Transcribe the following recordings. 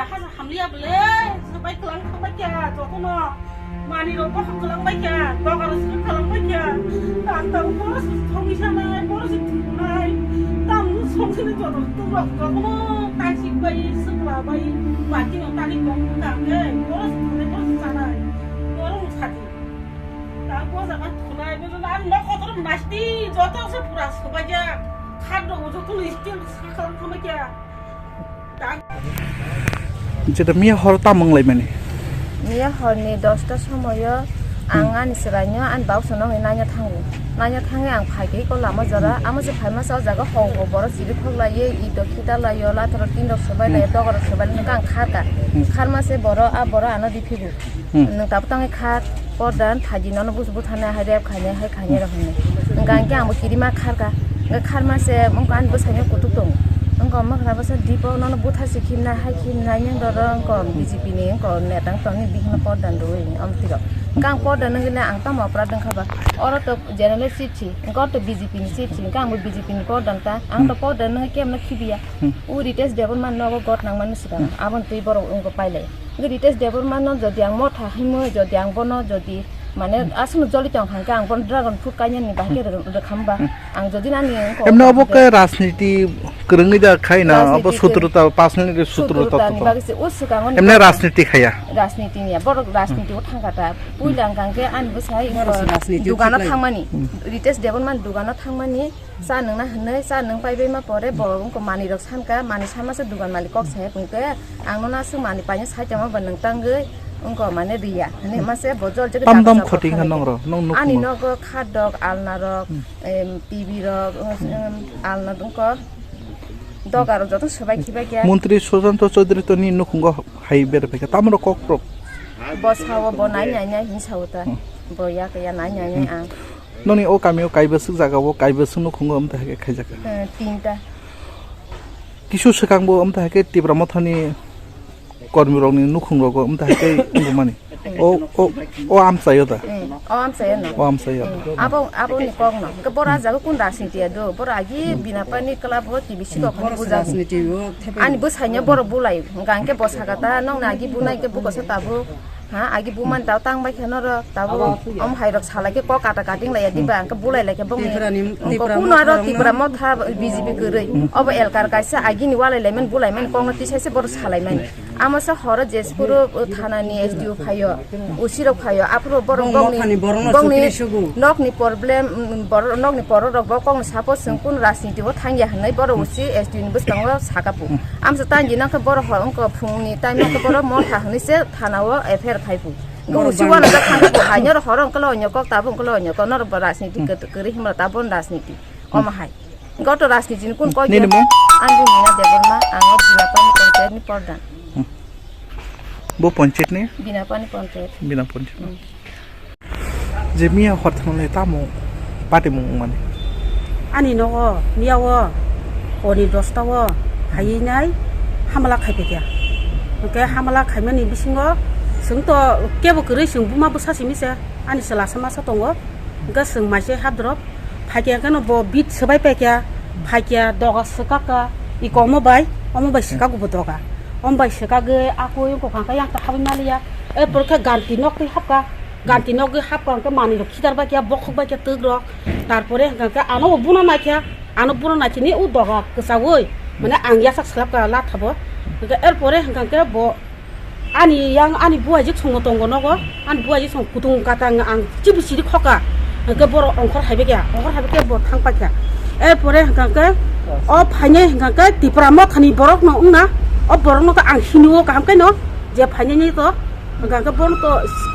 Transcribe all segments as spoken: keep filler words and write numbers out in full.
Hasa hamliya bole, sabai kelang thangbai kya, jotono mani rok bokhok kelang bai kya, dogar sini kelang bai kya, tang tang boros thongwi sanai, boros thunai, tang song sini joto tu rok jotono tangsik bai, sukla bai, bati no tani kong kang ke, boros thunai boros sanai, boros sati. Tang bosa ba thunai, bosa na nok kotor nasti, joto se pura sabai kya, khad rok jotono still sakang thangbai kya. Jeta miya hor tamo wnglaimani? Miya horni dosta somoyo ang ani chwraino ani bausono hwnwi naina thango. Naina thangwi ang phaikhe iko lama jora, amo se phaima se o jaga hong hong borok chirikhok laiwi, ito khita laio, lathoro tin rok swbai laio, doga rok swbai laio, ang kharka. Kharma se borok, a borok ano riphigo. Hmm. Nwng tabuk tangwi kha pordan thaidi nono busu butharnai hai rep khainai hai khainai rok hinwi. Wngkha hwnkhe angbo kirima kharkha. Wngkha kharma se wngkha ani bwsaino kutuk tongo. Wngkha omo khna bwsa dipo nono buthar se khimnai hai khimnai yang roro wngkha B J P ni wngkha neta wngkha tongni bihikno pordan rwui omo tiro. Wngkha ang pordan wngkha ang tamo operate wngkha ba. Oro to general seat si, wngkha oro to B J P ni seat si, wngkha angbo B J P ni pordan ta. Ang to pordan wngkha kemno khibiya. Hmm. O Ritesh Debbarma nogo got nangmani swkang. Hmm. Aboni twi borok wngkha pailai. Ritesh Debbarma no jodi ang motha himwi, jodi ang bono jodi mane aswkno joli tong kha hwnkhe ang bono dragon fruit kainani bahai khe rw-, rwkham ba. Hmm. Ang jodi nani wngkha emno obo khe rajniti kwrwngwi da khai na, obo rajniti sutrota, personal sutrota sutrota ni bagwi se o swkango ni emne borok rajniti khaya. Rajniti niya, borok rajniti o thangkha ta. Puila wngkha hwnkhe ani bwsai dugano thangmani. Hmm. Ritesh Debbarma ni dugano thangmani. Cha nwngna hwnwi, cha nwng paibaima pore bo wngkha manwirok sankha, manwi sama se dugan malik kok sai hwnkhe, ang nono aswk manwi paina sai tongma bo nwng tangwi wngkha mane riya hwnwi ma se bo jol jagwi tam tam jagwi khoti wngkha khanglaikha. Nongro, nong nukhungo. Ani nogo khat dok, alna rok, em, T V rok, em, alna wngkha doga rok joto swbai khibai khe. Montri Sushanta Chaudhary to ni nukhungo hai beraphaikha, tamoro kok rok. Bo sao bo nai nai nai hin sao ta. Hmm. Bo ya kaya nai nai nai ang. Noni o kamio kaibaswk jagao kaibaswk nukhungo wng tong khe khaijak kha. Eh, tinta. Kisu swkangbo wng tong khe Tipra Mothani kormirokni nukhungrogo wng tong khe wngmani. O, o, o amchaio da? Mm, o amchaio no. O amchaio da? Mm, abo, aboni kok no. Hwnkhe boro ah jaga kun rajniti ya do? Boro agi bina pani club o T V sikok khani bujak. Rajniti o thepai. Ani bwsaino boro bulai. Hwnkha hwnkhe bo saka ta nokni agi bunai khe buko se tabuk. Ha, agi buman tao tang bai khe norok, tabuk om hai rok salai khe kok kata kating lai ya diba, ang khe bulai lai khe bongni. Tiprani, wngkha Tipra kuno aro Motha Tipra rokno. Motha B J P kwrwi. Obo elkar kaisa agini walai lai mani, bulai mani, kokno tisai se borok salai mani. Amo se horo Jeshpur, o, thana ni S D O phaio, O C rok phaio, aphuru borok bongni, bongni nokni problem, mm, borok nokni borok rok bo kokno support chwng kun rajniti o thang ya hwnwi borok O C S D O ni bwskango saka pu. Amsa tang gina khe borok hor wngkha phungni time o khe borok motha hwnwi se thana o F I R khai pu. Borok usi wana jak thang khe bo hai noro horo wngkha lo onyo kok tabo wngkha lo onyo kok norok bo rajniti kwt-, kwrwi himla tabo rajniti omo hai. Goto rajniti ni kun kok nini mung? Ang Mina Debbarma, ang o Binapani panchayat ni pordhan. Hmm. Bo panchayat ni? Binapani panchayat. Bina panchayat. Hmm. Je miya hor thangmani tamo patimung wngmani? Ani nogo miya o honi dosta o hayinai hamala khaipaikha. Hwnkhe hamala khaimani bisingo chwng to kebo kwrwi, chwng buma bwsa simi se, ani chwla sa masa tongo. Hwnkhe chwng maisai hapdrop phaikha, hwnkhe no bo bit swbai paikha, phaikha, doga swkakha, i kokmo bai, omo bai swkago bo doga. Omo bai swkagwi akoi wngkha hwnkhe yang ta habwi maliya. Erpor khe ganti nok twi hapkha. Ganti nokgwi hapkha hwnkhe manwirok khitar baikha, bokhok baikha twk rok. Tarpore hwnkha hwnkhe ano bo buna naikha, ano buna naikhe ni o doga kwchaui, mane ang yasak swlapkha lathabo. Hwnkhe erpore hwnkha hwnkhe bo ani yang ani buaijwk songo tongo nogo, ani buaijwk songo kutung katang ang chibu chiri khokha. Hwnkhe borok ongkhor haibaikha, ongkhor haibaikhe bo thang paikha. Erpore hwnkha hwnkhe o phainai hwnkha hwnkhe Tipra Mothani borokno wngna, o borokno khe ang sinio kaham khe no je phainai ni to. Hwnkha hwnkhe bono to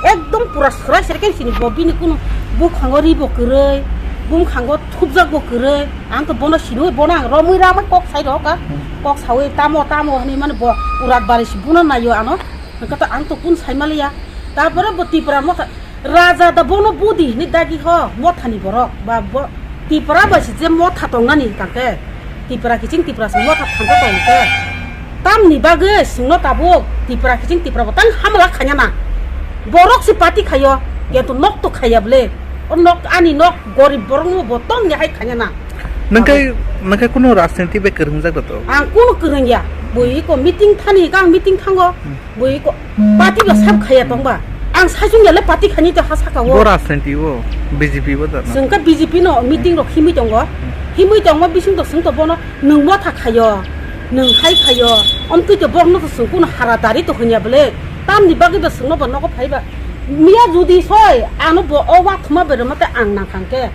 ekdom pura swrai swrai khe sini bo bini kunu bukhango ri bo kwrwi, bumkhango thupjak bo kwrwi. Ang to bono siniui bono ang romwi ramwi kok sai rw kha. Hmm. Kok saui tamo tamo hwnwi mani bo urat bari si bono naio ano. Hwnkhe to ang to kun sai maliya. Tarpore bo Tipra motha raja da bono budi hwnwi dagi ho mothani borok ba bo Tipra bai si je motha tongnani hwnkha khe. Tipra kiching Tipra se motha thangkhe tong khe. Tamni bagwi chwngno tabuk Tipra kiching Tipra bo tang hamala khaina na. Borok se party khaio, kintu nok to khaiya bwle. O nok ani nok gorib borokno bo tongni hai khaina na. Nang kai, nang kai kuno rajniti bai kwrwngjak da to? Ang kuno kwrwngya. Bui ko meeting thani kang meeting thango. Bui ko party ba sab khaya tongba. Ang sajung yale party khani to hasa ka wo. Bo rajniti o, B J P bo da na. Sengka B J P no meeting rok himui tongo. Himui tongo bising to seng to bono nung motha khayo. Nung hai khayo. Omtwi to bok no to seng kuno hara dari to hunya bele. Tamni bagwi ba sengno ba nogo phaiba. Miya judi soi ano bo o wa thuma bere mate ang nang khangke.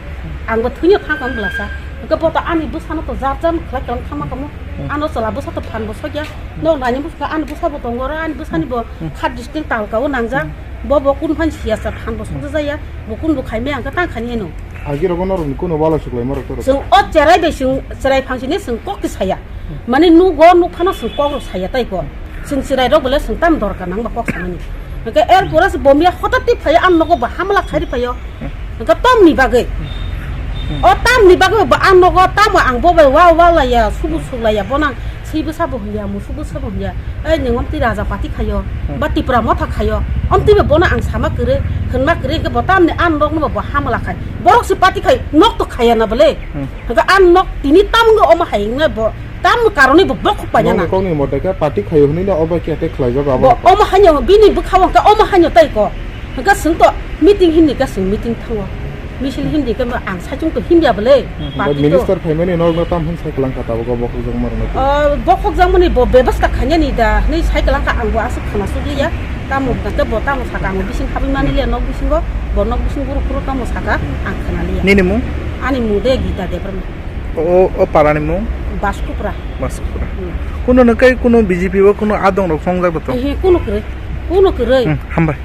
Ang bo thunyo thang kang belasa. Ke bo to ani bwsano to jar jar khlai kang thangma kamo. Ano chwla bwsa to phan bo sokya. No nani bwsa ani bwsa bo tongo ra ani bwsani bo khat distinct talka o nangjak. Bo bo kun phan siya sa phan bo sokja jaya. Bo kun bo khaime ang ka tang khani eno. Agi rogo norok ni kuno wala suklai marok to. Sung o cherai bai sung cherai phang sini sung kok ti saya. Mani nugo nuk phano sung kok rok saya tai ko. Sung cherai rok bole sung tam dorkar nang ba kok sanani. Ke er pura se bomya hotat ti phaya an nogo ba hamla khairi phayo. Hwnkhe tamni bagwi? O tamni bagwi bo ang nogo tamo ang bo bai wa wa laiya, subu suk laiya, bo nang swi bwsa bo hwnya, musuk bwsa bo hwnya. Ei nwng omtwi raja party khayo, ba Tipra motha khayo, omtwi bo bono ang sama kwrwi, hwnma kwrwi hwnkhe bo tamni ang nokno bo hamla khai. Borok se party khai, nok to khaya na bole. Hwnkhe ang nok tini tam wngkha omo hai wngkha bo. Tam karoni bo bokhok paina na. Nokni kokni mote khe party khayo hwnwi no obo khe khe khlai jago abo. Bo omo hanyo bini bwkha o khe omo hanyo tai ko. Hwnkhe swng to meeting himni khe swng meeting thango. Misil himni khe ang saichung to himya bole. Party to. Minister phaimani norokno tam hwn sai kwlang kha tabuk o bokhok jang marno. O bokhok jang mani bo bebasta khainani da hwnwi sai kwlang kha ang bo aswk khana sukliya. Tamo hwnkhe bo tamo saka ang bising habwi mani liya nok bisingo bo nok bising guru kuro tamo saka ang khana liya. Nini mung? Ani mung de Gita Debbarma. O, o parani mung? Baskupra. Baskupra. Hmm. Kuno no kai kuno B J P o kuno adong rok songjak da to? Ehe, kuno kwrwi. Kuno kwrwi. Hmm, hambai.